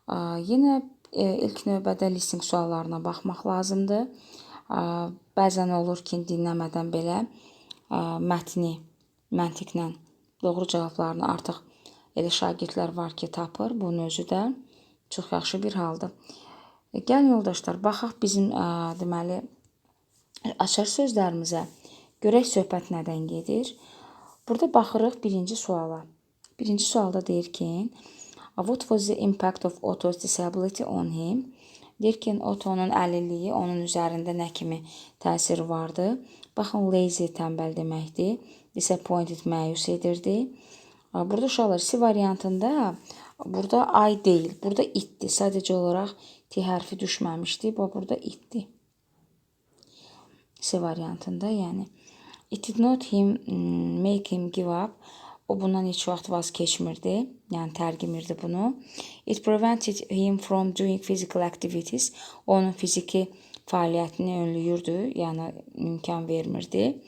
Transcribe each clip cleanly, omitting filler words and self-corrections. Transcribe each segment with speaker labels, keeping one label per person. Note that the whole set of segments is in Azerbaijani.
Speaker 1: Yenə ilk növbədə listening suallarına baxmaq lazımdır. Bəzən olur ki, dinləmədən belə mətni məntiqlə doğru cavablarını artıq elə şagirdlər var ki, tapır. Bunun özü də çox yaxşı bir haldır. Gəlin yoldaşlar, baxaq bizim deməli açar sözlərimizə. Görək söhbət nədən gedir. Burada baxırıq birinci suala. Birinci sualda deyir ki, what was the impact of Otto's disability on him? Deyir ki, Otto'nun əlilliyi onun üzərində nə kimi təsiri vardı? Baxın, lazy tənbəl deməkdir. Disappointed məyus edirdi. Burada uşaqlar C variantında burada I deyil, burada itdir. Sadəcə olaraq T hərfi düşməmişdi. Bu burada itdir. C variantında, yəni. It did not him make him give up. O bundan heç vaxt vaz keçmirdi. Yəni tərgimirdi bunu. It prevented him from doing physical activities. Onun fiziki fəaliyyətini önləyirdi, yəni imkan vermirdi.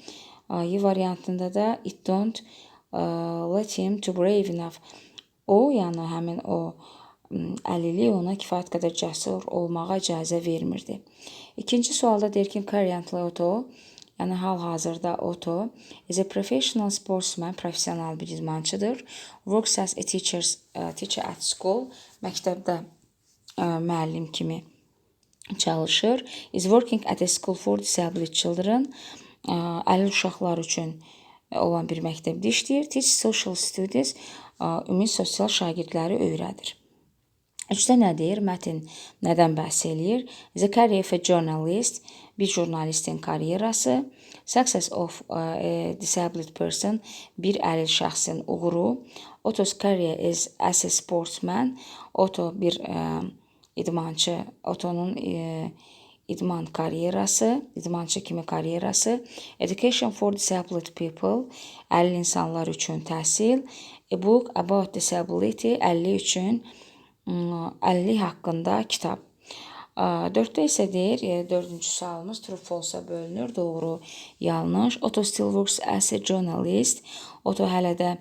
Speaker 1: Y variantında da it don't let him to brave enough. O, yəni həmin o əlillik ona kifayət qədər cəsur olmağa icazə vermirdi. İkinci sualda deyir ki, currently Otto, yəni hal-hazırda Otto is a professional sportsman, professional bir idmançıdır. Works as a teacher at school, məktəbdə müəllim kimi çalışır. Is working at a school for disabled children, əlil uşaqlar üçün olan bir məktəbdə işləyir. Teach social studies, ümumi sosial şagirdləri öyrədir. Üçdə nə deyir? Mətn nədən bəhs eləyir? The career of a journalist, bir jurnalistin karyerası. Success of a disabled person, bir əlil şəxsin uğuru. Otto's career is as a sportsman. Otto bir idmançı, Otto'nun idman karyerası, idmançı kimi karyerası. Education for disabled people, əlil insanlar üçün təhsil. A book about disability, əlillik üçün əlillik haqqında kitab. Dörddə isə deyir, dördüncü sualımız true false-a bölünür. Doğru, yanlış. Otto still works as a journalist. Otto hələ də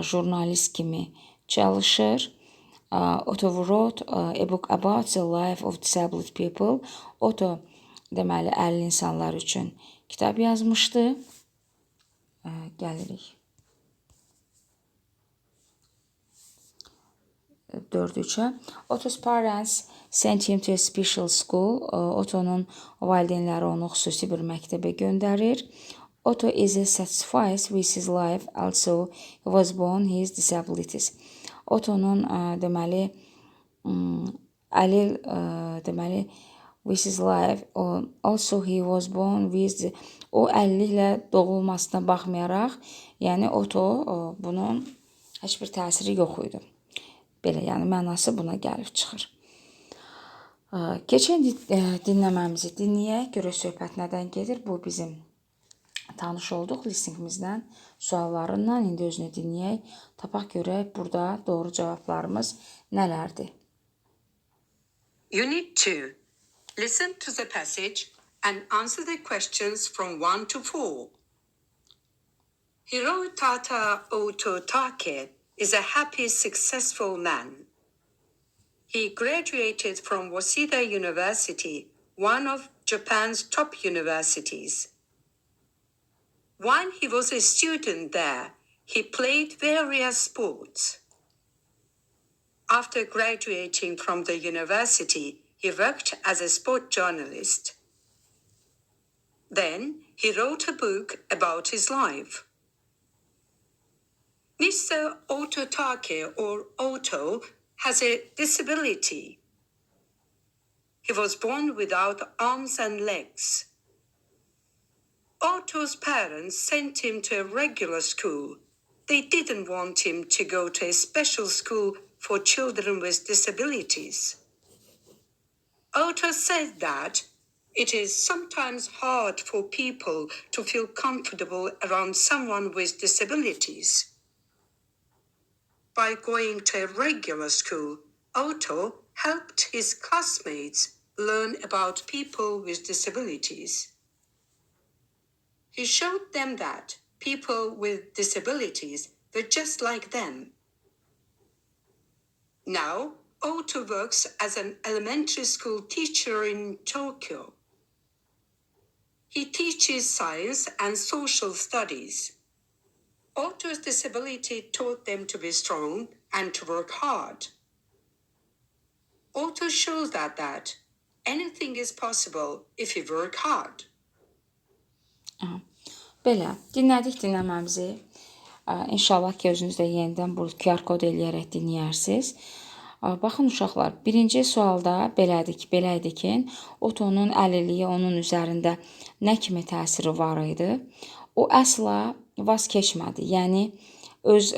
Speaker 1: jurnalist kimi çalışır. Otto wrote a book about the life of disabled people. Otto deməli əlil insanlar üçün kitab yazmışdı. Gəlirik. 4-3-ə. Otto's parents sent him to a special school. Otto'nun valideynləri onu xüsusi bir məktəbə göndərir. Otto is satisfied with his life. Also, he was born his disabilities. Otto'nun deməli əlil deməli with his life. Also, he was born with o əlilliklə doğulmasına baxmayaraq, yəni Otto bunun heç bir təsiri yox idi. Belə, yəni mənası buna gəlib çıxır. Keçən dinləməmizi dinləyək, görək söhbət nədən gedir. Bu bizim tanış olduq listeningimizdən, suallarından. İndi özünü dinləyək, tapaq görək burada doğru cavablarımız nələrdir.
Speaker 2: Unit 2. Listen to the passage and answer the questions from 1 to 4. Hirotaka Ototake is a happy, successful man. He graduated from Waseda University, one of Japan's top universities. While he was a student there, he played various sports. After graduating from the university, he worked as a sport journalist. Then he wrote a book about his life. Mr. Ototake, or Otto, has a disability. He was born without arms and legs. Otto's parents sent him to a regular school. They didn't want him to go to a special school for children with disabilities. Otto said that it is sometimes hard for people to feel comfortable around someone with disabilities. By going to a regular school, Otto helped his classmates learn about people with disabilities. He showed them that people with disabilities were just like them. Now, Otto works as an elementary school teacher in Tokyo. He teaches science and social studies. Otto's disability taught them to be strong and to work hard. Otto shows that anything is possible if you work hard.
Speaker 1: Aha. Belə, dinlədik dinləməmizi. İnşallah ki, özünüz də yenidən bu QR kod eləyərək dinləyərsiniz. Baxın uşaqlar, birinci sualda belədir ki, belə idi ki, Otonun əlilliyi onun üzərində nə kimi təsiri var idi? O əsla vaz keçmədi. Yəni öz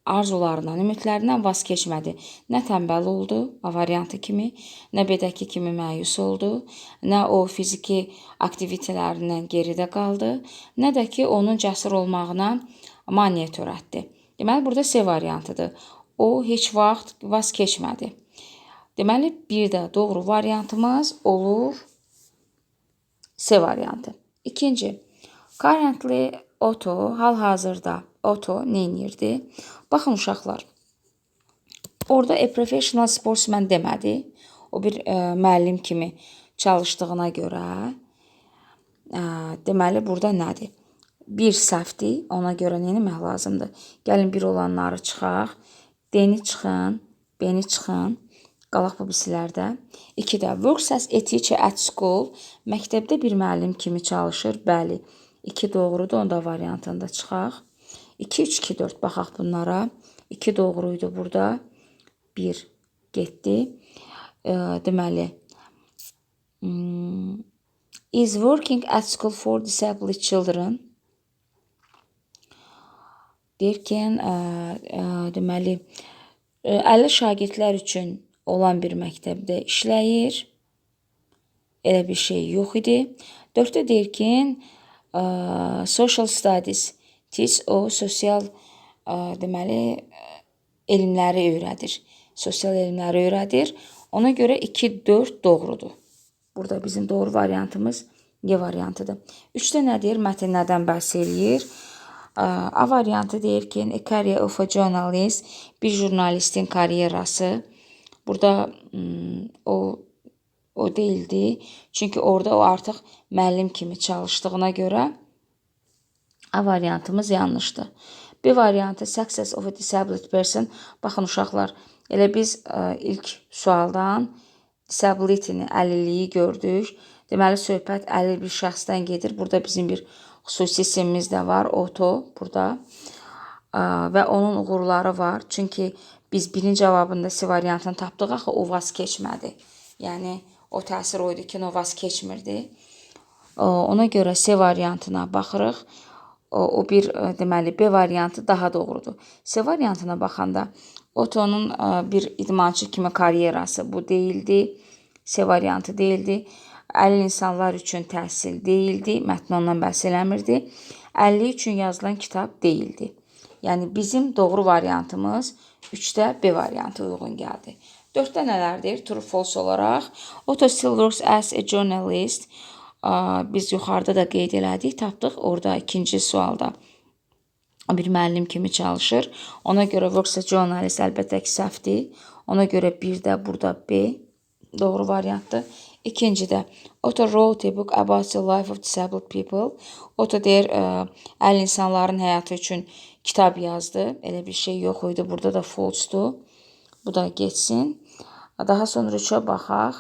Speaker 1: arzularından, ümidlərindən vaz keçmədi. Nə tənbəl oldu, A variantı kimi, nə B-dəki kimi məyus oldu, nə o fiziki aktivitələrindən geridə qaldı, nə də ki, onun cəsur olmağına maneə törətdi. Deməli, burada C variantıdır. O heç vaxt vaz keçmədi. Deməli, bir də doğru variantımız olur C variantı. İkinci, currently Otto, hal-hazırda Otto nə edirdi? Baxın uşaqlar, orada a professional sportsman demədi. O bir müəllim kimi çalışdığına görə, deməli burada nədir? Bir səhvdir, ona görə nə etmək lazımdır? Gəlin bir olanları çıxaq. D-ni çıxın, B-ni çıxın. Qalaq bu birisilərdə. 2 də works as a teacher at school. Məktəbdə bir müəllim kimi çalışır. Bəli. 2 doğrudur, onda variantında çıxaq. 2, 3, 2, 4 baxaq bunlara. 2 doğru idi burada. 1 getdi. Deməli, is working at school for disabled children. Deyir ki, deməli, əlil şagirdlər üçün olan bir məktəbdə işləyir. Elə bir şey yox idi. 4-də deyir ki, social studies teach, o sosial deməli elmləri öyrədir. Sosial elmləri öyrədir. Ona görə 2, 4 doğrudur. Burada bizim doğru variantımız C variantıdır. 3-də nə deyir? Mətn nədən bəhs eləyir? A variantı deyir ki, a career of a journalist, bir jurnalistin karyerası. Burada o deyildi. Çünki orada o artıq müəllim kimi çalışdığına görə A variantımız yanlışdır. B variantı success of a disabled person. Baxın uşaqlar, elə biz ilk sualdan disability-ni, əlilliyi gördük. Deməli, söhbət əlil bir şəxsdən gedir. Burada bizim bir xüsusi isimimiz də var, Otto burada. Və onun uğurları var. Çünki biz birinci cavabında C variantını tapdıq, axı o vaz keçmədi. Yəni, o təsir o idi ki, o vaz keçmirdi. Ona görə C variantına baxırıq. O bir, deməli, B variantı daha doğrudur. C variantına baxanda Otto'nun bir idmançı kimi karyerası bu deyildi. C variantı deyildi. Əlil insanlar üçün təhsil deyildi. Mətn ondan bəhs eləmirdi. Əlillik üçün yazılan kitab deyildi. Yəni, bizim doğru variantımız 3-də B variantı uyğun gəldi. 4-də nələr deyir? True false olaraq. Otto still works as a journalist. Biz yuxarıda da qeyd elədik, tapdıq. Orada ikinci sualda bir müəllim kimi çalışır. Ona görə works as a journalist əlbəttə ki, səhvdir. Ona görə bir də burada B doğru variantdır. İkincidə Otto wrote a book about the life of disabled people. Otto deyir, əlil insanların həyatı üçün kitab yazdı. Elə bir şey yox idi. Burada da false-dur. Bu da getsin. Daha sonra 3-ə baxaq.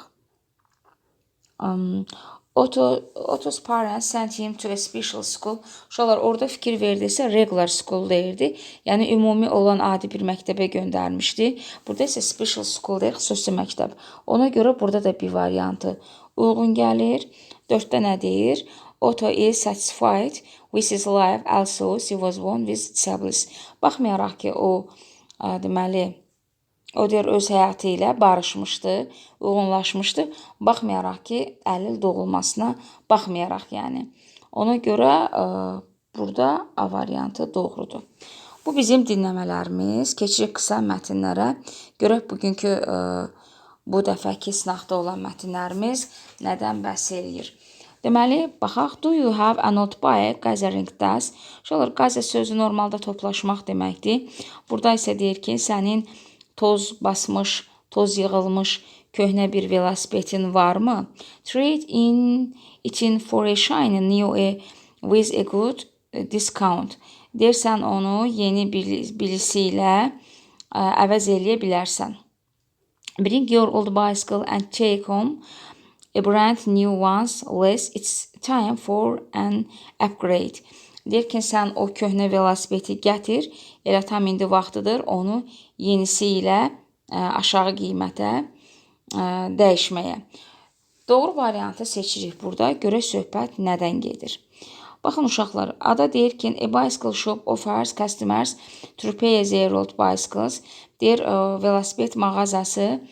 Speaker 1: Otto's parents sent him to a special school. Uşaqlar, orada fikir verdiysə regular school deyirdi. Yəni ümumi olan adi bir məktəbə göndərmişdi. Burada isə special school deyir, xüsusi məktəb. Ona görə burada da bir variantı uyğun gəlir. 4-də nə deyir? Otto is satisfied with his life, also he was born with disabilities. Baxmayaraq ki, o deməli, o deyir, öz həyatı ilə barışmışdı, uyğunlaşmışdı. Baxmayaraq ki, əlil doğulmasına baxmayaraq yəni. Ona görə burada A variantı doğrudur. Bu bizim dinləmələrimiz. Keçirik qısa mətnlərə. Görək bugünkü bu dəfəki sınaqda olan mətnlərimiz nədən bəhs eləyir. Deməli, baxaq. Do you have an old bike? Gathering dust. Uşaqlar, gather sözü normalda toplaşmaq deməkdir. Burada isə deyir ki, sənin Toz basmış, toz yığılmış köhnə bir velosipedin varmı? Trade in it in for a shiny new a with a good discount. Deyirsən onu yeni birisi ilə əvəz eləyə bilərsən. Bring your old bicycle and take home a brand new ones less. It's time for an upgrade. Deyir ki, sən o köhnə velosipedi gətir, elə tam indi vaxtıdır onu yenisi ilə aşağı qiymətə dəyişməyə. Doğru variantı seçirik burada. Görək söhbət nədən gedir. Baxın uşaqlar, ada deyir ki, a bicycle shop offers customers to repair their old bicycles. Deyir, velosiped mağazası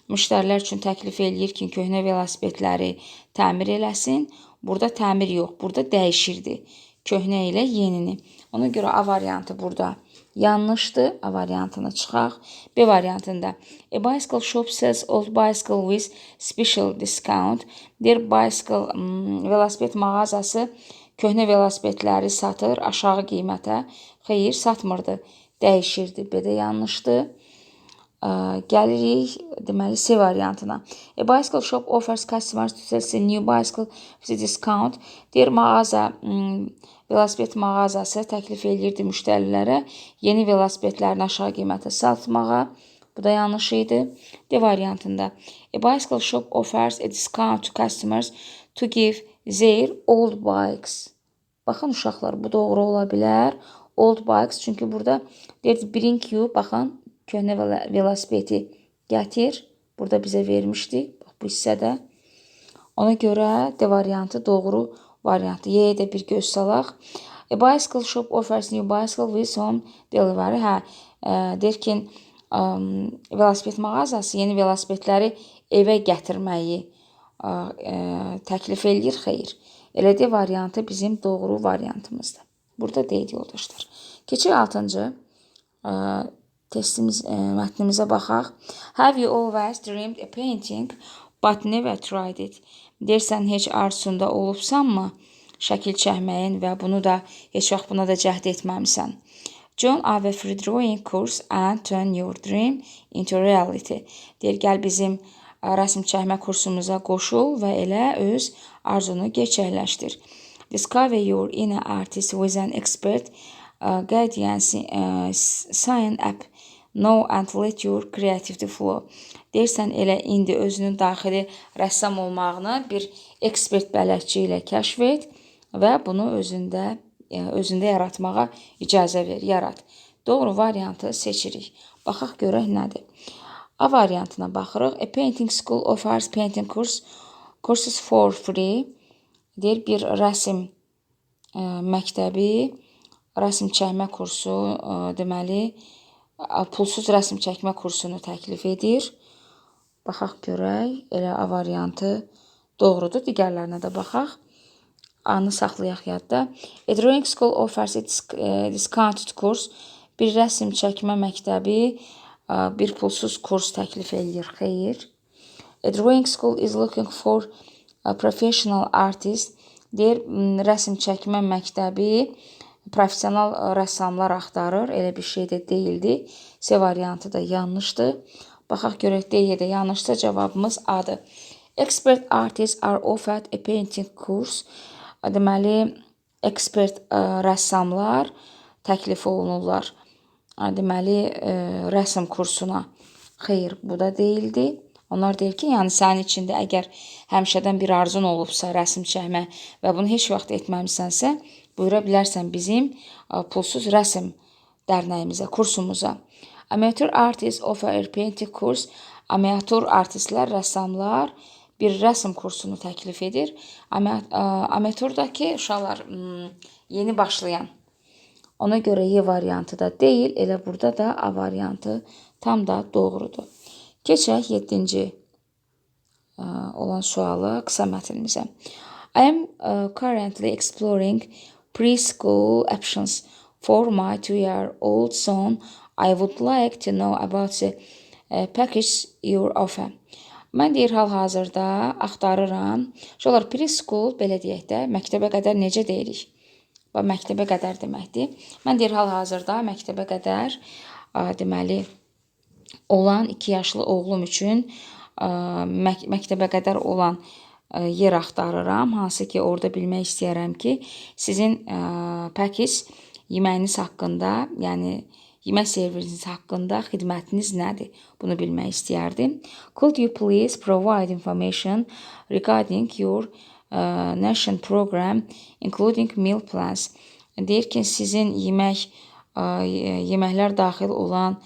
Speaker 1: müştərilər üçün təklif eləyir ki, köhnə velosipedləri təmir eləsin. Burada təmir yox, burada dəyişirdi. Köhnə ilə yenini. Ona görə A variantı burada yanlışdır. A variantını çıxaq. B variantında a bicycle shop sells old bicycle with special discount. Deyir, bicycle velosiped mağazası köhnə velosipedləri satır aşağı qiymətə. Xeyr, satmırdı. Dəyişirdi. B də yanlışdır. Gəlirik deməli C variantına. A bicycle shop offers customers to sell a new bicycle with a discount. Deyir mağaza, velosiped mağazası təklif eləyirdi müştərilərə yeni velosipedlərini aşağı qiymətə satmağa. Bu da yanlış idi. D variantında a bicycle shop offers a discount to customers to give their old bikes. Baxın uşaqlar, bu doğru ola bilər. Old bikes, çünki burada deyir bring you, baxın, köhnə velosipedi gətir. Burada bizə vermişdi. Bax, bu hissədə. Ona görə D variantı doğru variantı. Y-yə də bir göz salaq. A bicycle shop offers new bicycle with home delivery. Hə, deyir ki, velosiped mağazası yeni velosipedləri evə gətirməyi təklif eləyir. Xeyr. Elə D variantı bizim doğru variantımızdır. Burada deyil yoldaşlar. Keçək 6-cı testimiz, mətnimizə baxaq. Have you always dreamed a painting but never tried it? Deyirsən heç arzusunda olubsanmı şəkil çəkməyin və bunu da heç vaxt buna da cəhd etməmisən? Join our free drawing course and turn your dream into reality. Deyir, gəl bizim rəsm çəkmə kursumuza qoşul və elə öz arzunu gerçəkləşdir. Discover your inner artist with an expert guidance, sign up now and let your creativity flow. Deyirsən elə indi özünün daxili rəssam olmağını bir ekspert bələdçi ilə kəşf et və bunu özündə yaratmağa icazə ver, yarat. Doğru variantı seçirik. Baxaq görək nədir. A variantına baxırıq. A painting school offers painting courses for free. Deyir, bir rəsm məktəbi, rəsm çəkmə kursu, deməli, pulsuz rəsm çəkmə kursunu təklif edir. Baxaq görək, elə A variantı doğrudur. Digərlərinə də baxaq. A-nı saxlayaq yadda. A drawing school offers a discounted course. Bir rəsm çəkmə məktəbi bir pulsuz kurs təklif eləyir. Xeyr. A drawing school is looking for a professional artist. Deyir, rəsm çəkmə məktəbi professional rəssamlar axtarır. Elə bir şey də deyildi. C variantı da yanlışdır. Baxaq görək D-yə də yanlışsa cavabımız A-dır. Expert artists are offered a painting course. Deməli, ekspert rəssamlar təklif olunurlar. Deməli, rəsm kursuna. Xeyr, bu da deyildi. Onlar deyir ki, yəni sənin içində əgər həmişədən bir arzun olubsa rəsm çəkmə və bunu heç vaxt etməmisənsə, buyura bilərsən bizim pulsuz rəsm dərnəyimizə, kursumuza. Amateur artists offer a painting course. Amateur artistlər, rəssamlar bir rəsm kursunu təklif edir. Amaturdakı uşaqlar yeni başlayan. Ona görə Y variantı da deyil, elə burada da A variantı tam da doğrudur. Keçək 7-ci olan sualı qısa mətnimizə. I am currently exploring preschool options for my 2-year-old son. I would like to know about the package you offer. Mən deyir, hal-hazırda axtarıram. Uşaqlar, preschool, belə deyək də, məktəbə qədər necə deyirik? Bax, məktəbə qədər deməkdir. Mən deyir, hal-hazırda məktəbə qədər deməli, olan 2 yaşlı oğlum üçün məktəbə qədər olan yer axtarıram. Hansı ki, orada bilmək istəyirəm ki, sizin package yeməyiniz haqqında, yəni yemək servisiniz haqqında xidmətiniz nədir? Bunu bilmək istəyərdim. Could you please provide information regarding your nation program, including meal plans? Deyir ki, sizin yeməklər daxil olan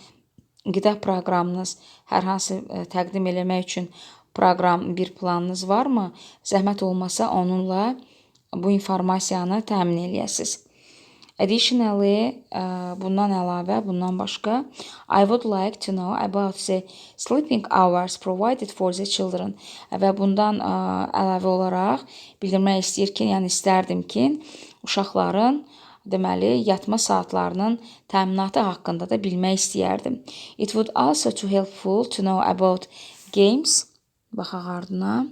Speaker 1: qida proqramınız, hər hansı təqdim eləmək üçün proqram, bir planınız varmı? Zəhmət olmasa onunla bu informasiyanı təmin eləyəsiniz. Additionally, bundan əlavə, bundan başqa, I would like to know about the sleeping hours provided for the children. Və bundan əlavə olaraq bildirmək istəyir ki, yəni istərdim ki, uşaqların deməli yatma saatlarının təminatı haqqında da bilmək istəyərdim. It would also be helpful to know about games. Baxaq ardına.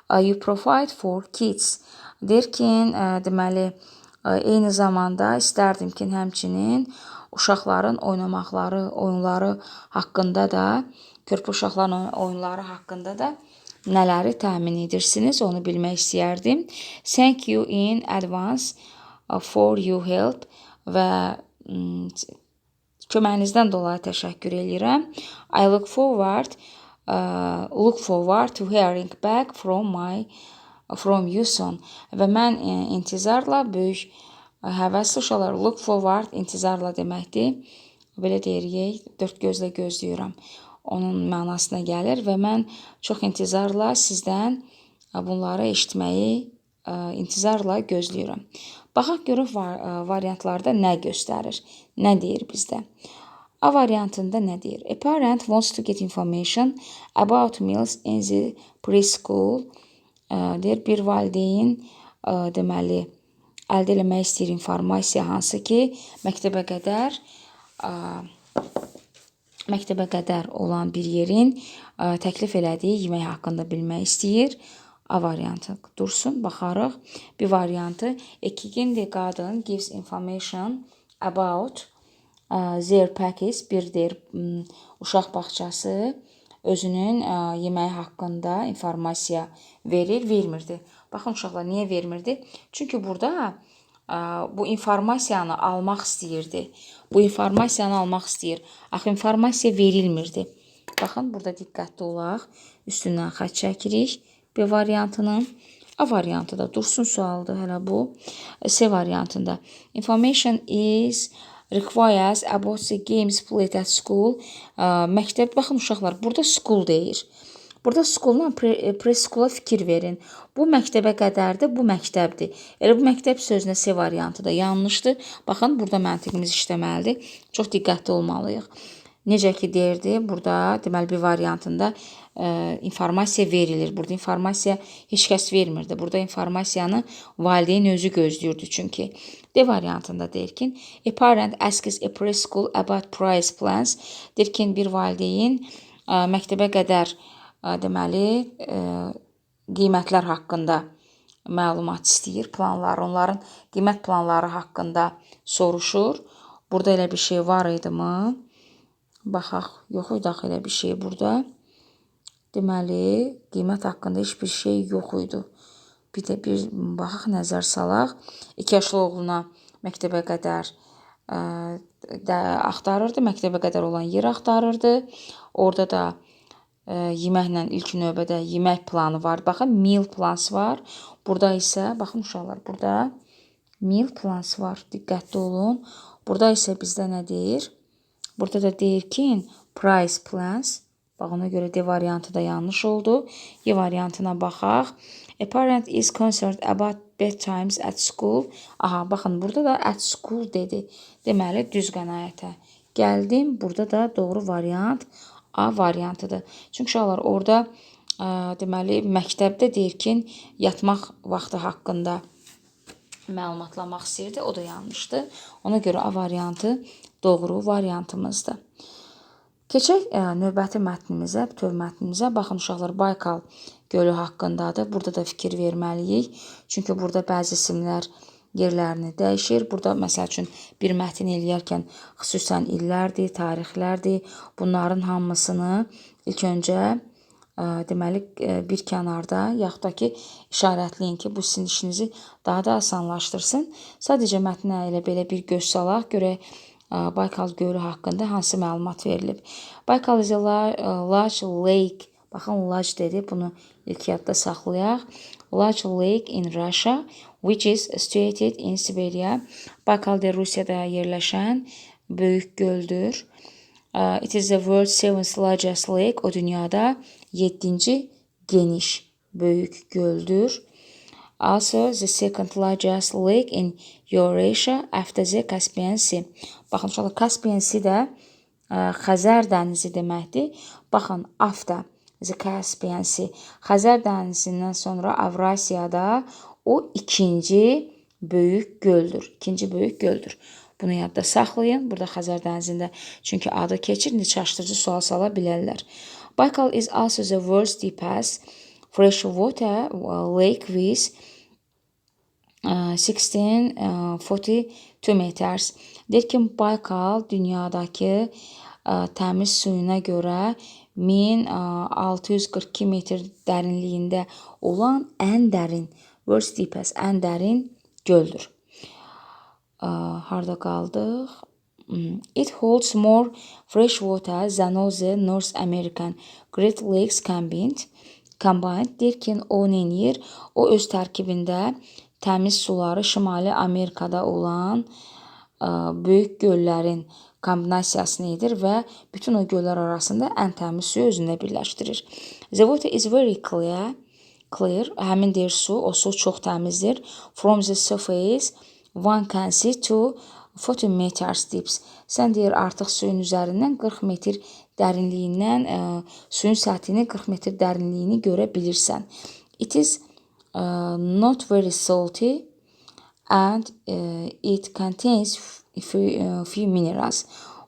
Speaker 1: You provide for kids. Deyir ki, deməli eyni zamanda istərdim ki, həmçinin uşaqların oynamaqları, oyunları haqqında da, körpə uşaqların oyunları haqqında da nələri təmin edirsiniz, onu bilmək istəyərdim. Thank you in advance for your help və köməyinizdən dolayı təşəkkür eləyirəm. I look forward to hearing back from you soon. Və mən intizarla, böyük həvəslə uşaqlar, look forward intizarla deməkdir. Belə deyirik, dörd gözlə gözləyirəm. Onun mənasına gəlir və mən çox intizarla sizdən bunları eşitməyi intizarla gözləyirəm. Baxaq görək variantlarda nə göstərir, nə deyir bizdə. A variantında nə deyir? A parent wants to get information about meals in the preschool. Deyir, bir valideyn deməli əldə eləmək istəyir informasiya, hansı ki, məktəbə qədər olan bir yerin təklif elədiyi yemək haqqında bilmək istəyir. A variantı dursun, baxarıq. Bir variantı, a kindergarten gives information about their package. Bir deyir, uşaq bağçası özünün yeməyi haqqında informasiya verir, vermirdi. Baxın uşaqlar, niyə vermirdi? Çünki burada bu informasiyanı almaq istəyirdi. Bu informasiyanı almaq istəyir. Axı informasiya verilmirdi. Baxın, burada diqqətli olaq. Üstündən xətt çəkirik B variantının. A variantı da dursun, sualdır hələ bu. C variantında. Information is requires about the games played at school. Məktəb, baxın uşaqlar, burada school deyir. Burada school'la preschool'a fikir verin. Bu məktəbə qədərdir, bu məktəbdir. Elə bu məktəb sözünə C variantı da yanlışdır. Baxın, burada məntiqimiz işləməlidir. Çox diqqətli olmalıyıq. Necə ki deyirdi, burada deməli bir variantında informasiya verilir. Burada informasiya heç kəs vermirdi. Burada informasiyanı valideyn özü gözləyirdi çünki. D variantında deyir ki, a parent asks a preschool about price plans. Deyir ki, bir valideyn məktəbə qədər deməli qiymətlər haqqında məlumat istəyir, planlar, onların qiymət planları haqqında soruşur. Burada elə bir şey var idimi? Baxaq, yox idi axı elə bir şey burada. Deməli, qiymət haqqında heç bir şey yox idi. Bir də bir baxaq, nəzər salaq. 2 yaşlı oğluna məktəbə qədər axtarırdı, məktəbə qədər olan yer axtarırdı. Orada da yeməklə ilk növbədə yemək planı var. Baxın, meal plans var. Burada isə, baxın uşaqlar, burada meal plans var. Diqqətli olun. Burada isə bizdə nə deyir? Burada da deyir ki, price plans. Bax, ona görə D variantı da yanlış oldu. Y variantına baxaq. A parent is concerned about bedtimes at school. Aha, baxın, burada da at school dedi. Deməli, düz qənaətə gəldim. Burada da doğru variant A variantıdır. Çünki uşaqlar orada deməli, məktəbdə deyir ki, yatmaq vaxtı haqqında məlumatlamaq istəyirdi. O da yanlışdır. Ona görə A variantı doğru variantımızdır. Keçək növbəti mətnimizə, bütöv mətnimizə. Baxın uşaqlar, Baykal gölü haqqındadır. Burada da fikir verməliyik. Çünki burada bəzi isimlər yerlərini dəyişir. Burada məsəl üçün bir mətn eləyərkən xüsusən illərdir, tarixlərdir. Bunların hamısını ilk öncə deməli bir kənarda yaxud da ki işarətləyin ki, bu sizin işinizi daha da asanlaşdırsın. Sadəcə mətnə elə belə bir göz salaq, görək Baykal gölü haqqında hansı məlumat verilib. Baykal is a large lake. Baxın, large dedi, bunu ilk yadda saxlayaq. Large lake in Russia, which is situated in Siberia. Baykal deyir, Rusiyada yerləşən böyük göldür. It is the world's seventh largest lake. O dünyada 7-ci geniş böyük göldür. Also the second largest lake in Eurasia after the Caspian Sea. Baxın, uşaqlar, Caspian Sea də Xəzər dənizi deməkdir. Baxın, after the Caspian Sea. Xəzər dənizindən sonra Avrasiyada o ikinci böyük göldür. İkinci böyük göldür. Bunu yadda saxlayın. Burada Xəzər dənizində çünki adı keçir, indi çaşdırıcı sual sala bilərlər. Baykal is also the world's deepest freshwater lake with 1642 meters. Deyir ki, Baykal dünyadakı təmiz suyuna görə 1642 metr dərinliyində olan ən dərin, world's deepest, ən dərin göldür. Harda qaldıq? It holds more fresh water than all the North American Great Lakes combined. Combined deyir ki, o nə edir? O öz tərkibində təmiz suları Şimali Amerikada olan böyük göllərin kombinasiyasını edir və bütün o göllər arasında ən təmiz suyu özündə birləşdirir. The water is very clear. Clear. Həmin deyir su, o su çox təmizdir. From the surface one can see to 40 meters deep. Sən deyir artıq suyun üzərindən 40 metr dərinliyindən suyun səthini 40 metr dərinliyini görə bilirsən. It is not very salty and it contains few minerals.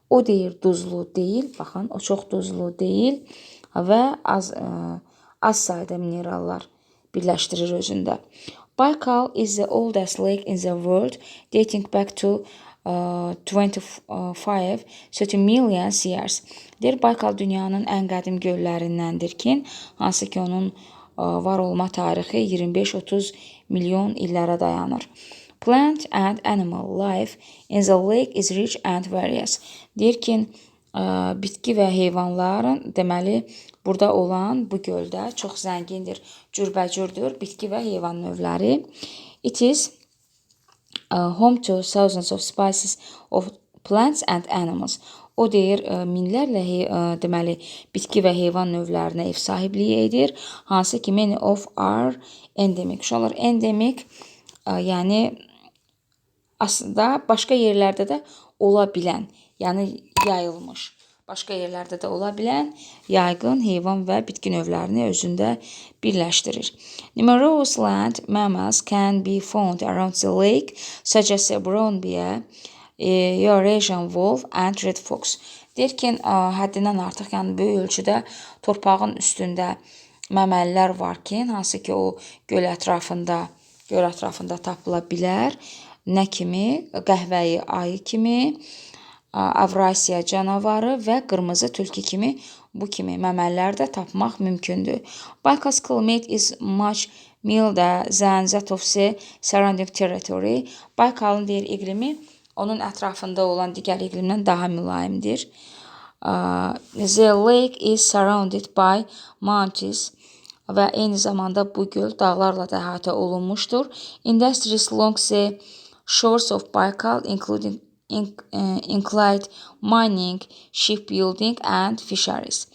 Speaker 1: O deyir duzlu deyil. Baxın, o çox duzlu deyil və az sayda minerallar birləşdirir özündə. Baikal is the oldest lake in the world, dating back to 25 30 million years. Deyir, Baykal dünyanın ən qədim göllərindəndir ki, hansı ki onun var olma tarixi 25-30 milyon illərə dayanır. Plant and animal life in the lake is rich and various. Deyir ki, bitki və heyvanların, deməli, burada olan bu göldə çox zəngindir, cürbəcürdür bitki və heyvan növləri. It is home to thousands of species of plants and animals. O deyir, minlərlə deməli bitki və heyvan növlərinə ev sahibliyi edir. Hansı ki many of are endemic. Uşaqlar, endemik, yəni aslında başqa yerlərdə də ola bilən, yəni yayılmış, başqa yerlərdə də ola bilən yayğın heyvan və bitki növlərini özündə birləşdirir. Numerous land mammals can be found around the lake, such as a brown bear, Eurasian wolf and red fox. Deyir ki, həddindən artıq, yəni böyük ölçüdə torpağın üstündə məməlilər var ki, hansı ki o göl ətrafında tapıla bilər. Nə kimi? Qəhvəyi ayı kimi, Avrasiya canavarı və qırmızı tülkü kimi, bu kimi məməlilər də tapmaq mümkündür. Baikal's climate is much milder than that of the surrounding territory. Baykalın deyir iqlimi onun ətrafında olan digər iqlimdən daha mülayimdir. The lake is surrounded by mountains və eyni zamanda bu göl dağlarla da əhatə olunmuşdur. Industries along the shores of Baikal include mining, shipbuilding and fisheries.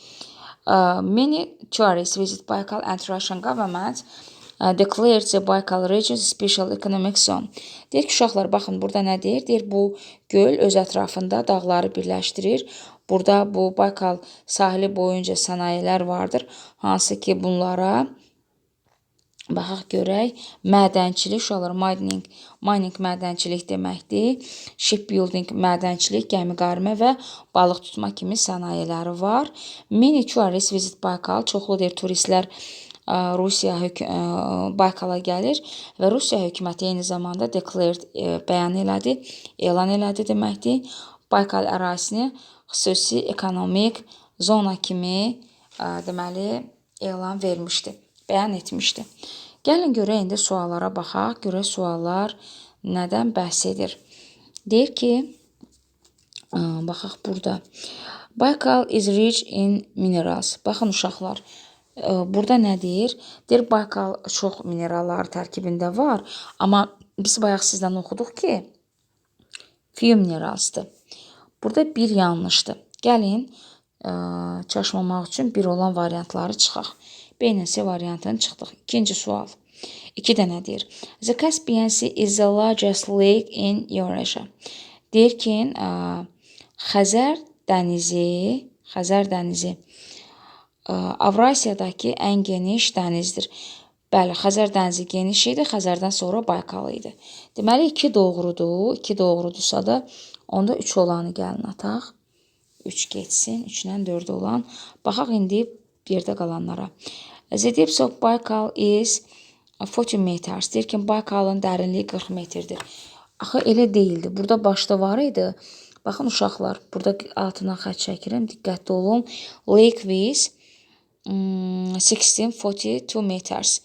Speaker 1: Many tourists visit Baikal and Russian government declared the Baikal region special economic zone. Deyir ki, uşaqlar, baxın, burada nə deyir? Deyir, bu göl öz ətrafında dağları birləşdirir. Burada bu Baykal sahili boyunca sənayelər vardır. Hansı ki, bunlara baxaq görək. Mədənçilik, uşaqlar, mining, mining mədənçilik deməkdir. Shipbuilding mədənçilik, gəmi qarmə və balıq tutma kimi sənayeləri var. Many tourists visit Baykal. Çoxlu deyir turistlər Rusiya Baykala gəlir və Rusiya hökuməti eyni zamanda declared, bəyan elədi, elan elədi deməkdir. Baykal ərazisini xüsusi ekonomik zona kimi deməli elan vermişdi, bəyan etmişdi. Gəlin görək indi suallara baxaq, görək suallar nədən bəhs edir. Deyir ki, baxaq burada. Baykal is rich in minerals. Baxın uşaqlar, burada nə deyir? Deyir, Baykal çox minerallar tərkibində var, amma biz bayaq sizdən oxuduq ki, few mineralsdır. Burada bir yanlışdır. Gəlin, çaşmamaq üçün bir olan variantları çıxaq. B ilə C variantını çıxdıq. İkinci sual. İki dənə deyir. The Caspian Sea is the largest lake in Eurasia. Deyir ki, Xəzər dənizi Avrasiyadakı ən geniş dənizdir. Bəli, Xəzər dənizi geniş idi, Xəzərdən sonra Baykal idi. Deməli, 2 doğrudur. 2 doğrudursa da onda 3 olanı gəlin ataq. 3 getsin, 3 ilə 4 olan. Baxaq indi yerdə qalanlara. The depth of Baykal is 40 meters. Deyir ki, Baykalın dərinliyi 40 metrdir. Axı elə deyildi. Burada başda var idi. Baxın uşaqlar, burada altına xətt çəkirəm. Diqqətli olun. Lake with 1642 meters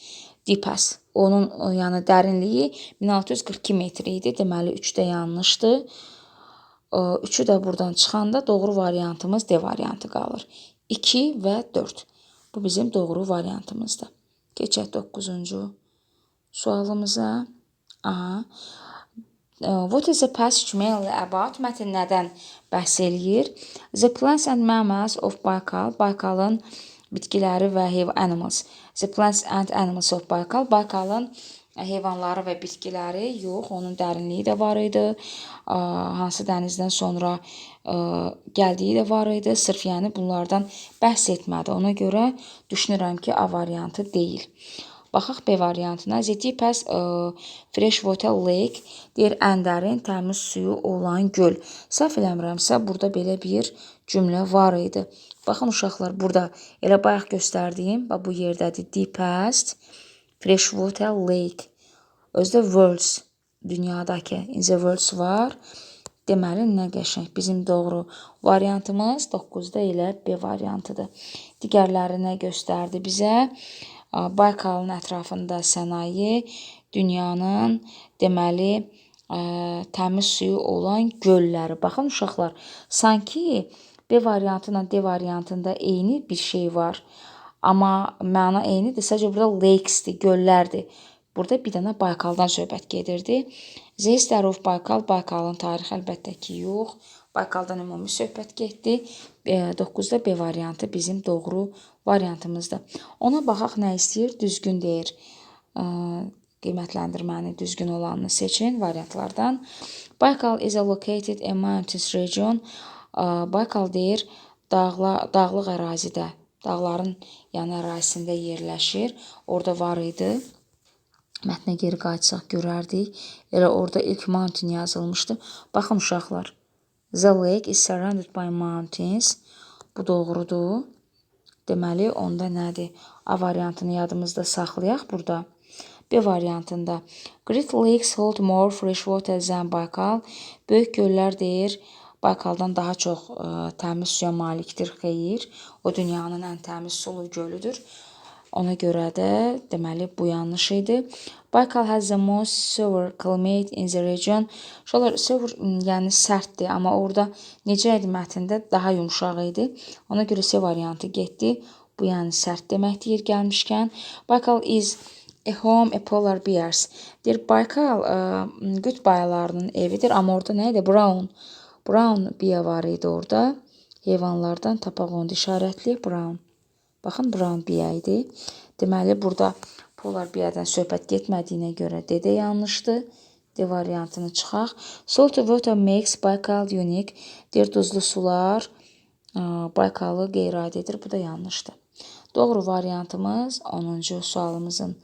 Speaker 1: deepest. Onun yəni dərinliyi 1642 metr idi. Deməli 3 də yanlışdır. 3-ü də buradan çıxanda doğru variantımız D variantı qalır. 2 və 4. Bu bizim doğru variantımızdır. Keçək 9-cu sualımıza. Aha. What is the passage mainly about? Mətn nədən bəhs eləyir? The plants and mammals of Baykal. Baykalın bitkiləri və animals. The plants and animals of Baykal. Baykalın heyvanları və bitkiləri yox, onun dərinliyi də var idi. Hansı dənizdən sonra gəldiyi də var idi. Sırf yəni bunlardan bəhs etmədi. Ona görə düşünürəm ki, A variantı deyil. Baxaq B variantına. The deepest freshwater lake deyir, ən dərin təmiz suyu olan göl. Səhv eləmirəmsə, burada belə bir cümlə var idi. Baxın uşaqlar, burada elə bayaq göstərdiyim, bax bu yerdədir. Deepest freshwater lake. Özü də worlds, dünyadakı, in the worlds var. Deməli, nə qəşəng. Bizim doğru variantımız 9-da elə B variantıdır. Digərləri nə göstərdi bizə? Baykalın ətrafında sənaye, dünyanın deməli təmiz suyu olan gölləri. Baxın uşaqlar, sanki B variantı ilə D variantında eyni bir şey var. Amma məna eynidir. Sadəcə burada lakes'dir, göllərdir. Burada bir dənə Baykaldan söhbət gedirdi. The history of Baykal, Baykalın tarixi əlbəttə ki, yox. Baykaldan ümumi söhbət getdi. 9-da B variantı bizim doğru variantımızdır. Ona baxaq nə istəyir? Düzgün deyir. Qiymətləndirməni düzgün olanını seçin variantlardan. Baykal is located in mountains region. Baykal deyir dağlıq ərazidə, dağların yəni ərazisində yerləşir. Orada var idi. Mətnə geri qayıtsaq görərdik. Elə orada ilk mountain yazılmışdı. Baxın uşaqlar. The lake is surrounded by mountains. Bu doğrudur. Deməli, onda nədir? A variantını yadımızda saxlayaq burada. B variantında Great Lakes hold more fresh water than Baykal. Böyük göllər deyir, Baykaldan daha çox təmiz suya malikdir. Xeyr, o dünyanın ən təmiz sulu gölüdür. Ona görə də deməli bu yanlış idi. Baykal has the most severe climate in the region. Uşaqlar, severe yəni sərtdir, amma orada necə idi mətndə daha yumşaq idi. Ona görə C variantı getdi. Bu yəni sərt deməkdir yer gəlmişkən. Baykal is a home a polar bears. Deyir Baykal qütb ayılarının evidir, amma orada nə idi? Brown. Brown bear var idi orada. Heyvanlardan tapaq onu işarətli brown. Baxın, brown bear idi. Deməli, burada polar beardən söhbət getmədiyinə görə D də yanlışdır. D variantını çıxaq. Salty water makes Baykal unique. Deyir, duzlu sular Baykalı qeyri-adi edir. Bu da yanlışdır. Doğru variantımız 10-cu sualımızın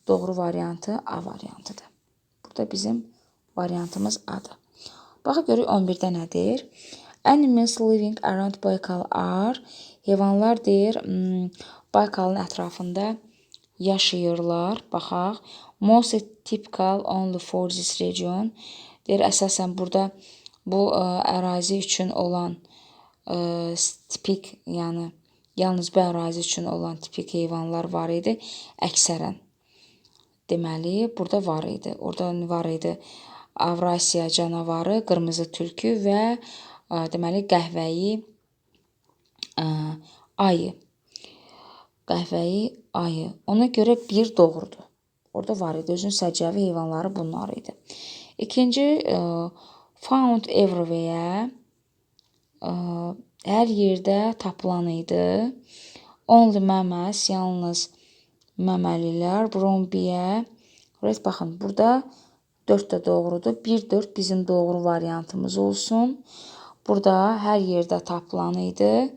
Speaker 1: doğru variantı A variantıdır. Burada bizim variantımız A-dır. Baxaq görək 11-də nə deyir? Animals living around Baykal are. Heyvanlar deyir, Baykalın ətrafında yaşayırlar. Baxaq. Most typical only for this region. Deyir, əsasən burada bu ərazi üçün olan tipik, yəni yalnız bu ərazi üçün olan tipik heyvanlar var idi əksərən. Deməli, burada var idi. Orada var idi Avrasiya canavarı, qırmızı tülkü və deməli qəhvəyi ayı. Qəhvəyi ayı. Ona görə bir doğrudur. Orada var idi. Özünün səciyyəvi heyvanları bunlar idi. İkinci, found everywhere. Hər yerdə tapılan idi. Only mammals, yalnız məməlilər. Brown bear. Red, baxın, burada 4 də doğrudur. 1, 4 bizim doğru variantımız olsun. Burada hər yerdə tapılan idi.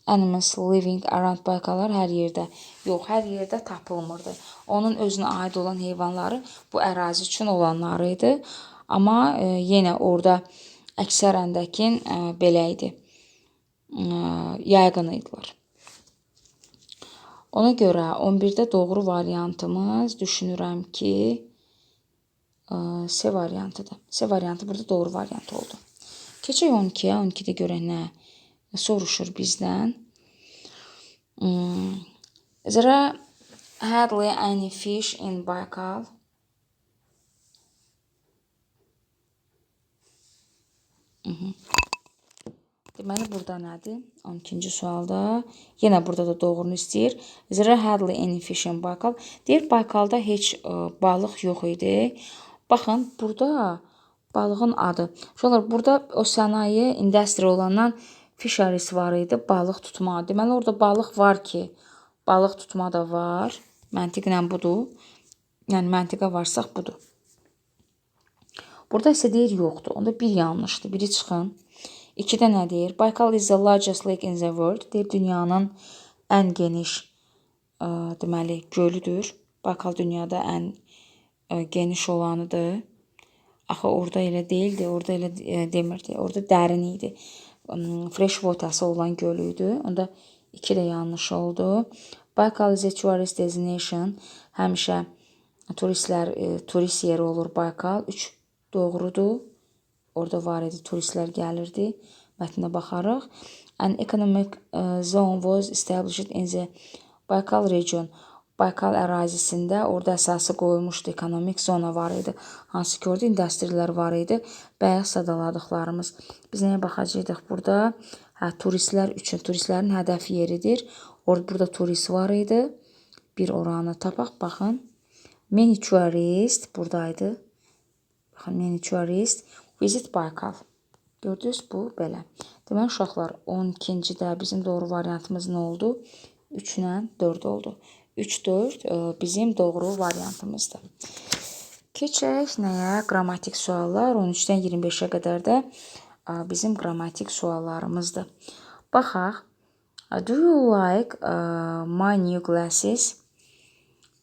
Speaker 1: Animals living around Baykallar hər yerdə. Yox, hər yerdə tapılmırdı. Onun özünə aid olan heyvanları bu ərazi üçün olanları idi. Amma yenə orada əksərəndəkin belə idi. Yayğın idilər. Ona görə 11-də doğru variantımız düşünürəm ki, C variantıdır. C variantı burada doğru variant oldu. Keçək 12-yə. 12-də görək nə soruşur bizdən. There are hardly any fish in Baikal. Deməli, burada nədir? 12-ci sualda. Yenə burada da doğrunu istəyir. There are hardly any fish in Baikal. Deyir, Baykalda heç balıq yox idi. Baxın, burada balığın adı. Uşaqlar, burada o sənaye, industry olandan fisheries var idi, balıq tutma. Deməli, orada balıq var ki, balıq tutma da var. Məntiqlə budur. Yəni, məntiqə varsaq budur. Burada isə deyir, yoxdur. Onda bir yanlışdır. Biri çıxın. 2-də nə deyir? Baykal is the largest lake in the world. Deyir, dünyanın ən geniş deməli, gölüdür. Baykal dünyada ən geniş olanıdır. Axı, orada elə deyildi. Orada elə demirdi. Orada dərin idi. Fresh water'sı olan göl idi. Onda 2 də yanlış oldu. Baykal is a tourist destination. Həmişə turistlər, turist yeri olur Baykal. 3 doğrudur. Orada var idi, turistlər gəlirdi. Mətnə baxarıq. An economic zone was established in the Baykal region. Baykal ərazisində orada əsası qoyulmuşdu. Ekonomik zona var idi. Hansı ki, orada industrilər var idi. Bayaq sadaladıqlarımız. Biz nəyə baxacaqdıq burada? Hə, turistlər üçün, turistlərin hədəf yeridir. Orada, burada turist var idi. Bir oranı tapaq. Baxın. Many tourist buradaydı. Baxın, many tourist visit Baykal. Gördünüz, bu belə. Deməli, uşaqlar, 12-cidə bizim doğru variantımız nə oldu? 3 ilə 4 oldu. 3, 4 bizim doğru variantımızdır. Keçək nəyə? Qrammatik suallar. 13-dən 25-ə qədər də bizim qrammatik suallarımızdır. Baxaq. Do you like my new glasses?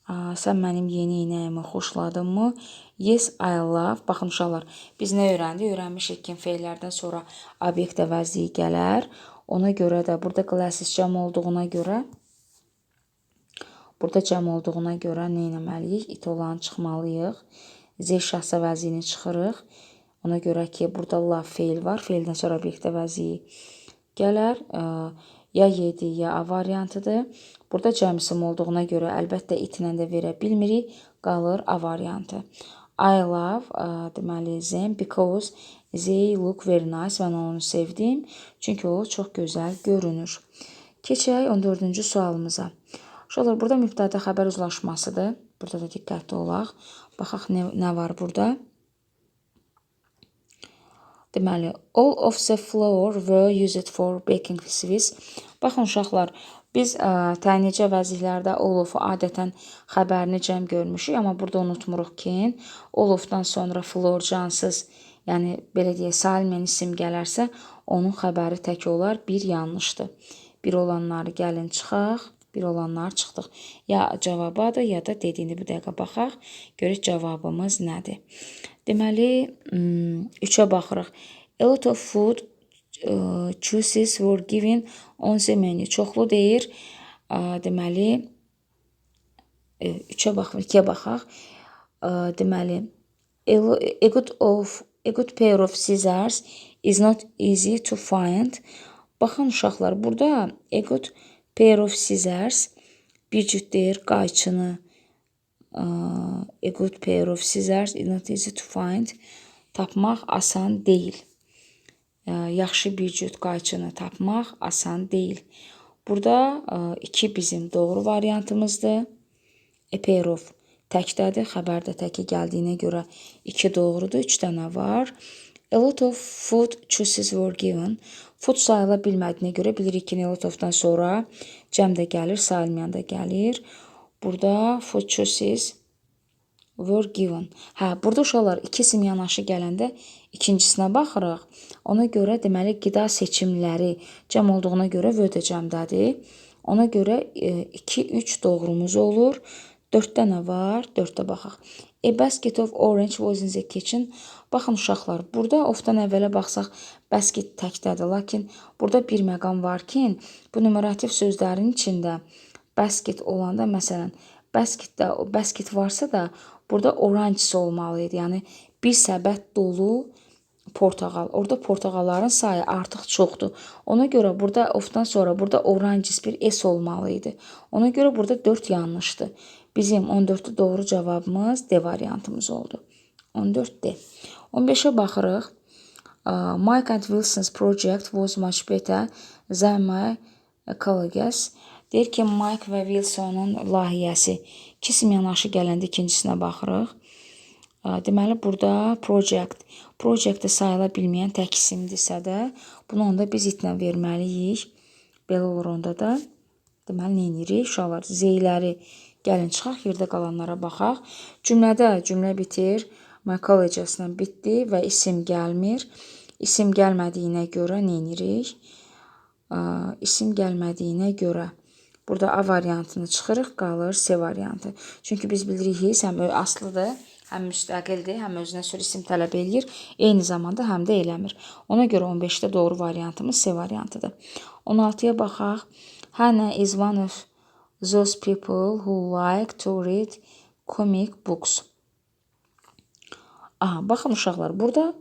Speaker 1: Sən mənim yeni eynəyimi xoşladınmı? Yes, I love. Baxın uşaqlar, biz nə öyrəndik? Öyrənmişik ki, feillərdən sonra obyekt əvəzliyi gələr. Ona görə də burada glasses cəm olduğuna görə nə etməliyik? It olanı çıxmalıyıq. Z şəxs əvəzliyini çıxırıq. Ona görə ki, burada love feil var. Feildən sonra obyekt əvəzliyi gələr. Ya 7, ya A variantıdır. Burada cəm isim olduğuna görə əlbəttə itlə də verə bilmirik. Qalır A variantı. I love, deməli, them because they look very nice. Mən onu sevdim. Çünki o çox gözəl görünür. Keçək 14-cü sualımıza. Uşaqlar, burada mübtəda xəbər uzlaşmasıdır. Burada da diqqətli olaq. Baxaq nə var burada. Deməli, all of the flour were used for baking sweets. Baxın uşaqlar, biz təyincə vəziyyətlərdə all of-u adətən xəbərini cəm görmüşük, amma burada unutmuruq ki, all of-dan sonra flour cansız, yəni belə deyək, salimən isim gələrsə, onun xəbəri tək olar, bir yanlışdır. Bir olanları gəlin çıxaq, bir olanları çıxdıq. Ya cavabadır, ya da dediyini bu dəqiqə baxaq, görək cavabımız nədir. Deməli, 3-ə baxırıq. A lot of food choices were given on the menu. Çoxlu deyir. Deməli, 3-ə baxmır, 2-yə baxaq. Deməli, a good pair of scissors is not easy to find. Baxın uşaqlar, burada a good pair of scissors bir cüt deyir qayçını. A good pair of scissors is not easy to find. Tapmaq asan deyil. Yaxşı bir cüt qayçını tapmaq asan deyil. Burada 2 bizim doğru variantımızdır. A pair of təkdədir. Xəbər də təkə gəldiyinə görə 2 doğrudur. 3 dənə var. A lot of food choices were given. Food sayıla bilmədiyinə görə bilirik ki, a lot of'dan sonra cəm də gəlir, sayılmayan da gəlir. Burada food choices were given. Hə, burada uşaqlar iki isim yanaşı gələndə ikincisinə baxırıq. Ona görə deməli qida seçimləri cəm olduğuna görə were də cəmdədir. Ona görə 2, 3 doğrumuz olur. 4 dənə var, 4-də baxaq. A basket of orange was in the kitchen. Baxın uşaqlar, burada ofdan əvvələ baxsaq basket təkdədir. Lakin burada bir məqam var ki, bu numerativ sözlərin içində basket olanda məsələn, basketdə basket varsa da burada orange olmalı idi. Yəni bir səbət dolu portağal. Orada portağalların sayı artıq çoxdur. Ona görə burada ofdan sonra burada oranges bir s olmalı idi. Ona görə burada 4 yanlışdır. Bizim 14-də doğru cavabımız D variantımız oldu. 14D. 15-ə baxırıq. Mike and Wilson's project was much better than my colleagues. Deyir ki, Mike və Wilsonun layihəsi iki isim yanaşı gələndə ikincisinə baxırıq. Deməli, burada project. Project də sayıla bilməyən tək isimdirsə də, bunu onda biz it-lə verməliyik. Belə olur onda da. Deməli, nə edirik? Uşaqlar, Z-ləri gəlin çıxaq, yerdə qalanlara baxaq. Cümlədə cümlə bitir. My colleagues-la bitdi və isim gəlmir. İsim gəlmədiyinə görə nə edirik? İsim gəlmədiyinə görə burada A variantını çıxırıq, qalır C variantı. Çünki biz bilirik ki, həm asılıdır, həm müstəqildir, həm özünə görə isim tələb eləyir, eyni zamanda həm də eləmir. Ona görə 15-də doğru variantımız C variantıdır. 16-ya baxaq. Hannah is one of those people who like to read comic books. Aha, baxın uşaqlar, burada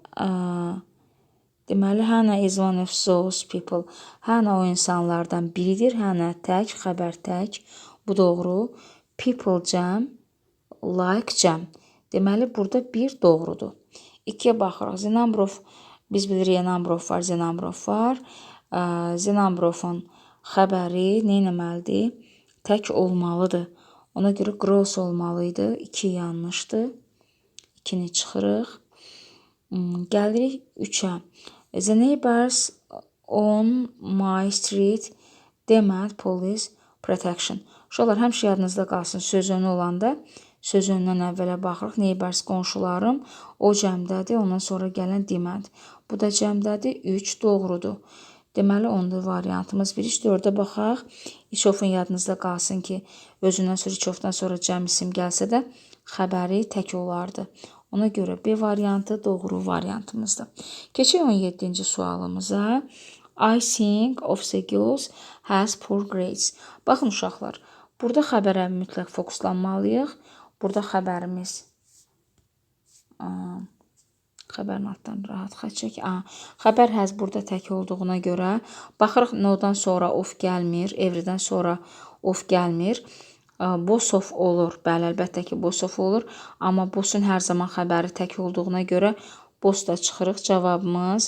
Speaker 1: deməli Hannah is one of those people. Hannah o insanlardan biridir. Hannah tək, xəbər tək. Bu doğru. People cəm, like cəm. Deməli, burada bir doğrudur. 2-yə baxırıq. The number of, biz bilirik, number of var, the number of var. The number of-un xəbəri nə etməlidir? Tək olmalıdır. Ona görə gross olmalı idi. 2 yanlışdır. 2-ni çıxırıq. Gəlirik 3-ə. The neighbors on my street demand police protection. Uşaqlar, həmişə yadınızda qalsın, söz önü olanda söz önündən əvvələ baxırıq. Neighbors qonşularım, o cəmdədir. Ondan sonra gələn demand. Bu da cəmdədir. 3 doğrudur. Deməli, onda variantımız 1, 3, 4-ə baxaq. Each of-un yadınızda qalsın ki, özündən sonra each of-dan sonra cəm isim gəlsə də xəbəri tək olardı. Ona görə B variantı doğru variantımızdır. Keçək 17-ci sualımıza. I think of the girls has poor grades. Baxın uşaqlar, burada xəbərə mütləq fokuslanmalıyıq. Burada xəbərimiz xəbərin altdan rahat xətt çək. Xəbər has burada tək olduğuna görə baxırıq, no-dan sonra of gəlmir, every-dən sonra of gəlmir. Both of olur. Bəli, əlbəttə ki, both of olur. Amma both-un hər zaman xəbəri tək olduğuna görə both da çıxırıq. Cavabımız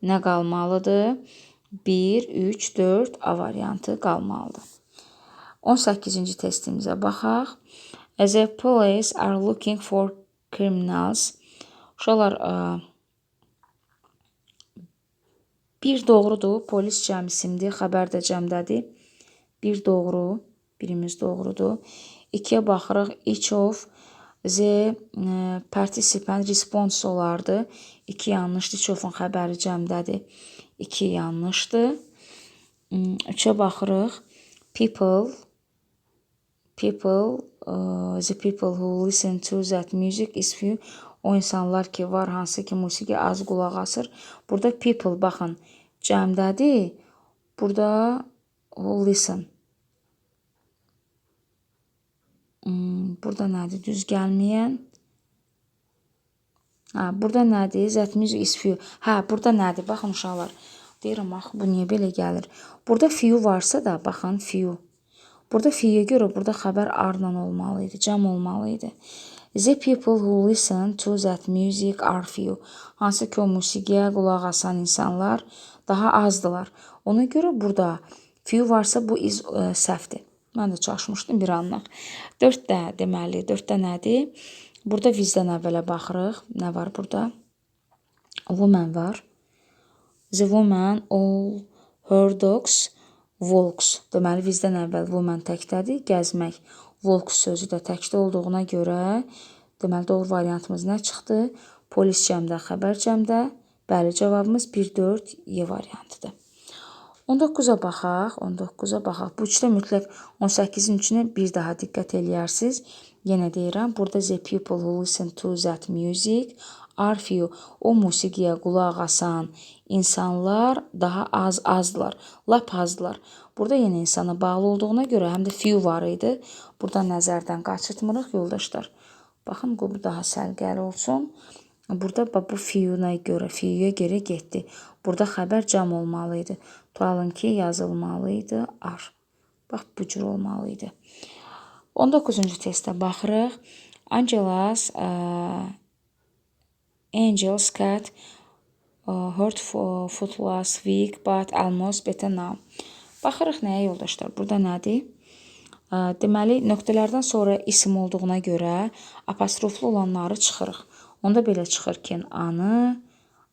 Speaker 1: nə qalmalıdır? 1, 3, 4 A variantı qalmalıdır. 18-ci testimizə baxaq. As the police are looking for criminals. Uşaqlar, bir doğrudur. Polis cəm isimdir. Xəbər də cəmdədir. Bir doğru. Birimiz doğrudur. 2-yə baxırıq. Each of the participant response olardı. 2 yanlışdır. Each of-un xəbəri cəmdədir. 2 yanlışdır. 3-ə baxırıq. People, the people who listen to that music is few. O insanlar ki var, hansı ki musiqi az qulaq asır. Burada people, baxın, cəmdədir. Burada who listen. Burada nədir? Düz gəlməyən. Hə, burada nədir? That music is few. Hə, burada nədir? Baxın uşaqlar. Deyirəm, axı bu niyə belə gəlir? Burada few varsa da, baxın few. Burada few-yə görə burada xəbər are-la olmalı idi, cəm olmalı idi. The people who listen to that music are few. Hansı ki o musiqiyə qulaq asan insanlar daha azdılar. Ona görə burada few varsa bu is səhvdir. Mən də çaşmışdım bir anlıq. 4-də deməli, 4-də nədir? Burada with-dən əvvələ baxırıq. Nə var burada? Woman var. The woman all her dogs walks. Deməli, with-dən əvvəl woman təkdədir. Gəzmək. Walks sözü də təkdə olduğuna görə, deməli, doğru variantımız nə çıxdı? Polis cəmdə, xəbər cəmdə. Bəli, cavabımız 1, 4, Y variantıdır. 19-a baxaq, 19-a baxaq. Bu üçdə mütləq 18-in üçünə bir daha diqqət eləyərsiniz. Yenə deyirəm, burada the people who listen to that music are few. O musiqiyə qulaq asan insanlar daha az azdılar, lap azdılar. Burada yenə insana bağlı olduğuna görə həm də few var idi. Burada nəzərdən qaçırtmırıq yoldaşlar. Baxın, bu daha səliqəli olsun. Burada bu few-na görə, few-yə görə getdi. Burada xəbər cəm olmalı idi. Tutalım ki, yazılmalı idi are. Bax, bu cür olmalı idi. 19-cu testə baxırıq. Angela's Angel's cat hurt foot last week, but almost better now. Baxırıq nəyə yoldaşlar? Burada nədir? Deməli, nöqtələrdən sonra isim olduğuna görə apostroflu olanları çıxırıq. Onda belə çıxır ki, A-nı,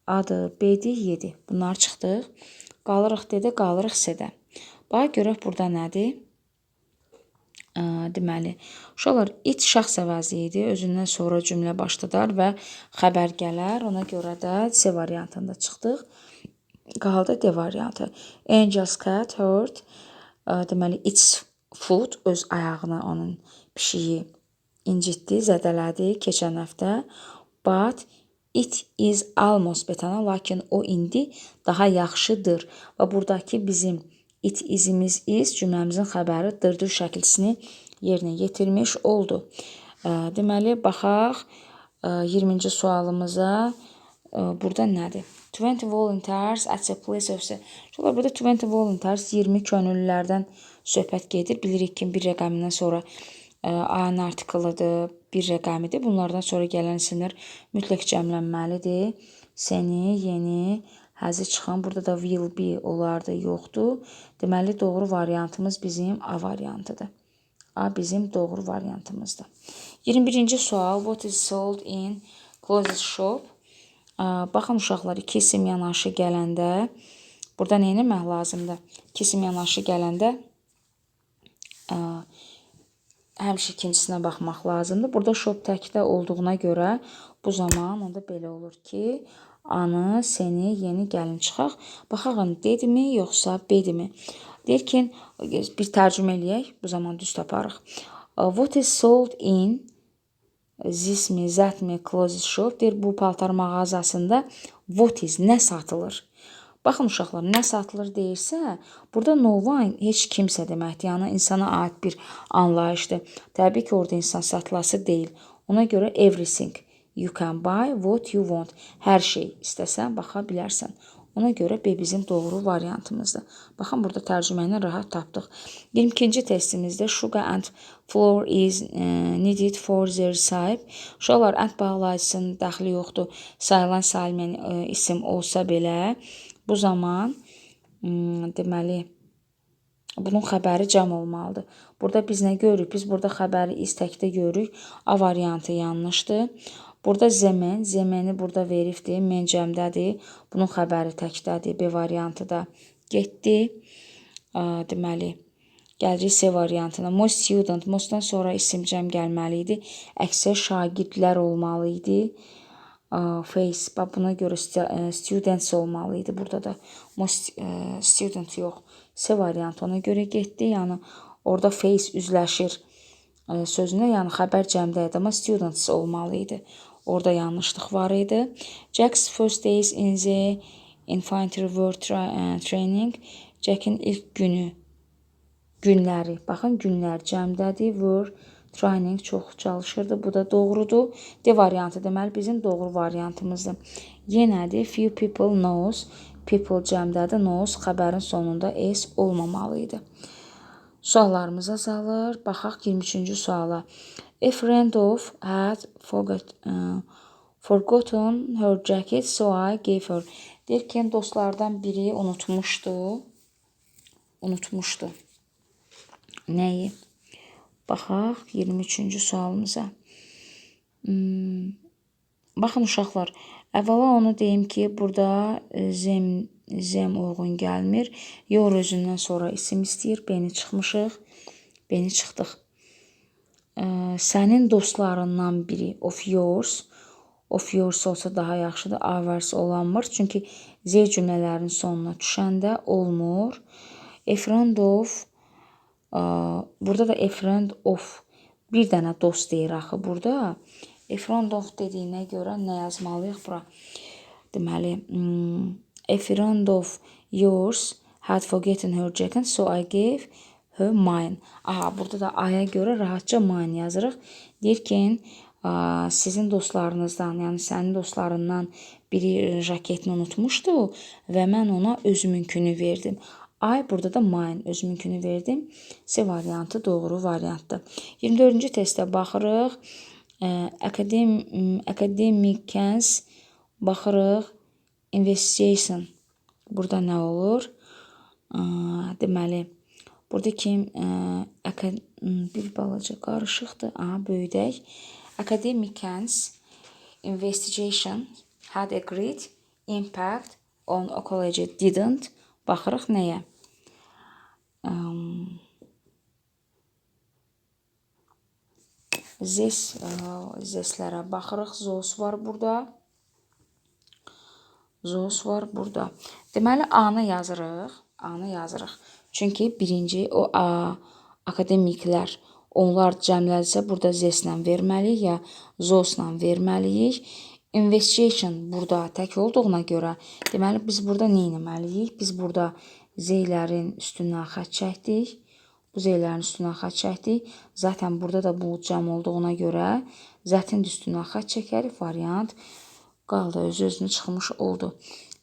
Speaker 1: A-dır, B-dir, Y-dir. Bunları çıxdıq. Qalırıq D-də, qalırıq C-də. Bax, görək burada nədir? Deməli, uşaqlar, it şəxs əvəzi idi. Özündən sonra cümlə başladar və xəbər gələr. Ona görə də C variantında çıxdıq. Qaldı D variantı. Angel's cat hurt, deməli, its foot, öz ayağını onun pişiyi incitdi, zədələdi keçən həftə. But it is almost better, lakin o indi daha yaxşıdır. Və buradakı bizim it is-imiz is cümləmizin xəbəri dır-dır şəkilçisini yerinə yetirmiş oldu. Deməli, baxaq 20-ci sualımıza. Burada nədir? 20 volunteers at the place of... Uşaqlar, burada 20 volunteers, 20 könüllülərdən söhbət gedir. Bilirik ki, bir rəqəmindən sonra an artikılıdır, bir rəqəmidir. Bunlardan sonra gələn isimlər mütləq cəmlənməlidir. S-ni, Y-ni, has-i çıxan. Burada da will be olardı, yoxdur. Deməli, doğru variantımız bizim A variantıdır. A bizim doğru variantımızdır. 21-ci sual. What is sold in clothes shop? Baxın uşaqlar, iki isim yanaşı gələndə burada nə etmək lazımdır? İki isim yanaşı gələndə həmişə ikincisinə baxmaq lazımdır. Burada shop təkdə olduğuna görə bu zaman onda belə olur ki, A-nı, S-ni, Y-ni gəlin çıxaq. Baxaq, D-dirmi, yoxsa B-dirmi? Deyir ki, bir tərcümə eləyək, bu zaman düz taparıq. What is sold in this mi, that mi, clothes shop? Deyir, bu paltar mağazasında what is, nə satılır? Baxın uşaqlar, nə satılır deyirsə, burada no one heç kimsə deməkdir. Yəni insana aid bir anlayışdır. Təbii ki, orada insan satılası deyil. Ona görə everything. You can buy what you want. Hər şey istəsən baxa bilərsən. Ona görə B bizim doğru variantımızdır. Baxın, burada tərcüməni rahat tapdıq. 22-ci testimizdə sugar and flour is needed for the recipe. Uşaqlar, and bağlayıcısının dəxli yoxdur. Sayılan sayılmayan isim olsa belə bu zaman deməli, bunun xəbəri cəm olmalıdır. Burada biz nə görürük? Biz burada xəbəri is təkdə görürük. A variantı yanlışdır. Burada the men, the men-i burada veribdir. Men cəmdədir. Bunun xəbəri təkdədir. B variantı da getdi. Deməli, gəlirik C variantına. Most student, mostdan sonra isim cəm gəlməli idi. Əksər şagirdlər olmalı idi. Face, bax buna görə students olmalı idi. Burada da most student yox. C variantı ona görə getdi. Yəni orada face üzləşir sözünə, yəni xəbər cəmdə idi, amma students olmalı idi. Orada yanlışlıq var idi. Jack's first days in the infantry were training. Jack'in ilk günü, günləri, baxın günlər cəmdədir. Were Training çox çalışırdı. Bu da doğrudur. D variantı deməli bizim doğru variantımızdır. Yenədir. Few people knows. People cəmdədir. Knows xəbərin sonunda s olmamalı idi. Suallarımız azalır. Baxaq 23-cü suala. A friend of had forgotten her jacket, so I gave her. Deyir ki, dostlardan biri unutmuşdu. Unutmuşdu. Nəyi? Baxaq 23-cü sualımıza. Baxın uşaqlar, əvvəla onu deyim ki, burada zem uyğun gəlmir. Your özündən sonra isim istəyir. B-ni çıxmışıq. B-ni çıxdıq. Sənin dostlarından biri of yours. Of yours olsa daha yaxşıdır. Ours olanmır. Çünki Z cümlələrin sonuna düşəndə olmur. A friend of, burada da a friend of bir dənə dost deyir axı burada. A friend of dediyinə görə nə yazmalıyıq bura? Deməli, a friend of yours had forgotten her jacket, so I gave her mine. Aha, burada da I-ya görə rahatca mine yazırıq. Deyir ki, sizin dostlarınızdan, yəni sənin dostlarından biri jaketini unutmuşdu və mən ona özümünkünü verdim. I burada da mine, özümünkünü verdim. C variantı doğru variantdır. 24-cü testə baxırıq. Academicians baxırıq. Investigation. Burada nə olur? Deməli, burada kim? Bir balaca qarışıqdır. Aha, böyüdək. Academicians investigation had a great impact on ecology. Didn't. Baxırıq nəyə? Zeslərə baxırıq. Zos var burada. Zos var burada. Deməli, A-nı yazırıq. A-nı yazırıq. Çünki birinci o A, akademiklər, onlar cəmlədirsə burada zeslə verməliyik ya zosla verməliyik. Investigation burada tək olduğuna görə, deməli, biz burada nə etməliyik? Biz burada Z-lərin üstündən xətt çəkdik. Bu Z-lərin üstündən xətt çəkdik. Zaten burada da bu cəm olduğuna görə zətin üstündən xətt çəkərik. Variant qaldı, öz-özünü çıxmış oldu.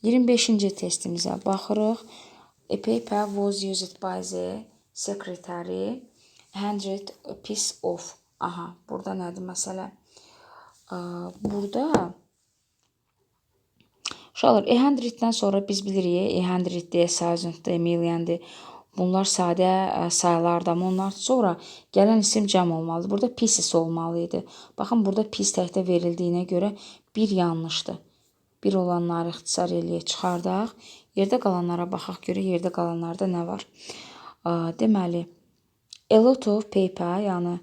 Speaker 1: 25-ci testimizə baxırıq. A paper was used by the secretary 100 piece of. Aha, burada nədir məsələ? Burada uşaqlar, 100-dən sonra biz bilirik, 100-dir, 1000-dir, million'dir. Bunlar sadə sayılardır, amma ondan sonra gələn isim cəm olmalıdır. Burada pieces olmalı idi. Baxın, burada piece təkdə verildiyinə görə bir yanlışdır. Bir olanları ixtisar eləyək, çıxardaq. Yerdə qalanlara baxaq, görək yerdə qalanlarda nə var. Deməli, a lot of paper, yəni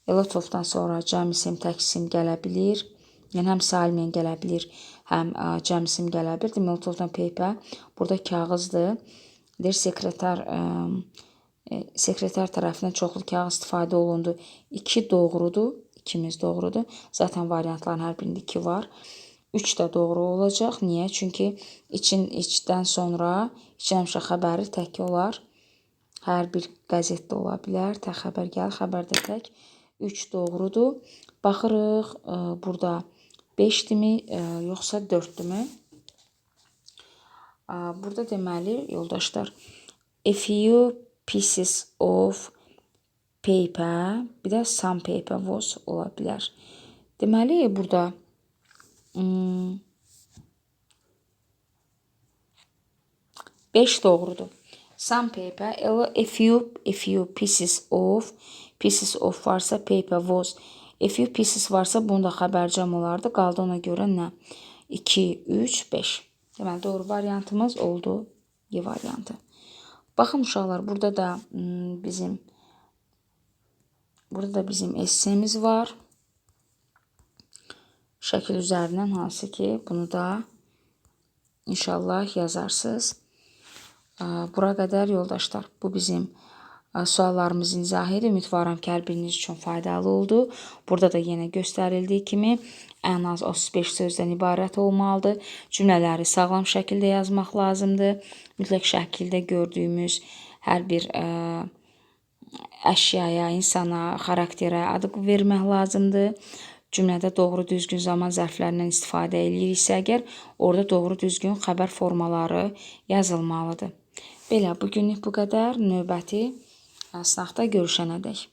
Speaker 1: a lot of-dan sonra cəm isim, tək isim gələ bilir. Yəni, həm sayılmayan gələ bilir, həm cəm isim gələ bilir. Deməli, a lot of paper burada kağızdır. Deyir, sekreter tərəfindən çoxlu kağız istifadə olundu. 2 doğrudur. 2-miz doğrudur. Zaten variantların hər birində 2 var. 3 də doğru olacaq. Niyə? Çünki içdən sonra için həmişə xəbəri tək olar. Hər bir qəzetdə ola bilər. Tək xəbər gəlir, xəbər də tək. 3 doğrudur. Baxırıq, burada 5-dirmi, yoxsa 4-dürmü? Burada deməli, yoldaşlar, a few pieces of paper, bir də some paper was ola bilər. Deməli, burada 5 doğrudur. Some paper, a few pieces of, pieces of varsa paper was. A few pieces varsa bunu da xəbərcəm olardı. Qaldı ona görə nə? 2, 3, 5. Deməli, doğru variantımız oldu Y variantı. Baxın uşaqlar, burada da bizim essemiz var. Şəkil üzərindən hansı ki, bunu da inşallah yazarsınız. Bura qədər yoldaşlar, bu bizim suallarımızın izahı idi. Ümidvaram ki, hər biriniz üçün faydalı oldu. Burada da yenə göstərildiyi kimi ən az 35 sözdən ibarət olmalıdır. Cümlələri sağlam şəkildə yazmaq lazımdır. Mütləq şəkildə gördüyümüz hər bir Əşyaya, insana, xarakterə ad vermək lazımdır. Cümlədə doğru düzgün zaman zərflərindən istifadə eləyiriksə əgər, orada doğru düzgün xəbər formaları yazılmalıdır. Belə, bu günlük bu qədər. Növbəti sınaqda görüşənədək.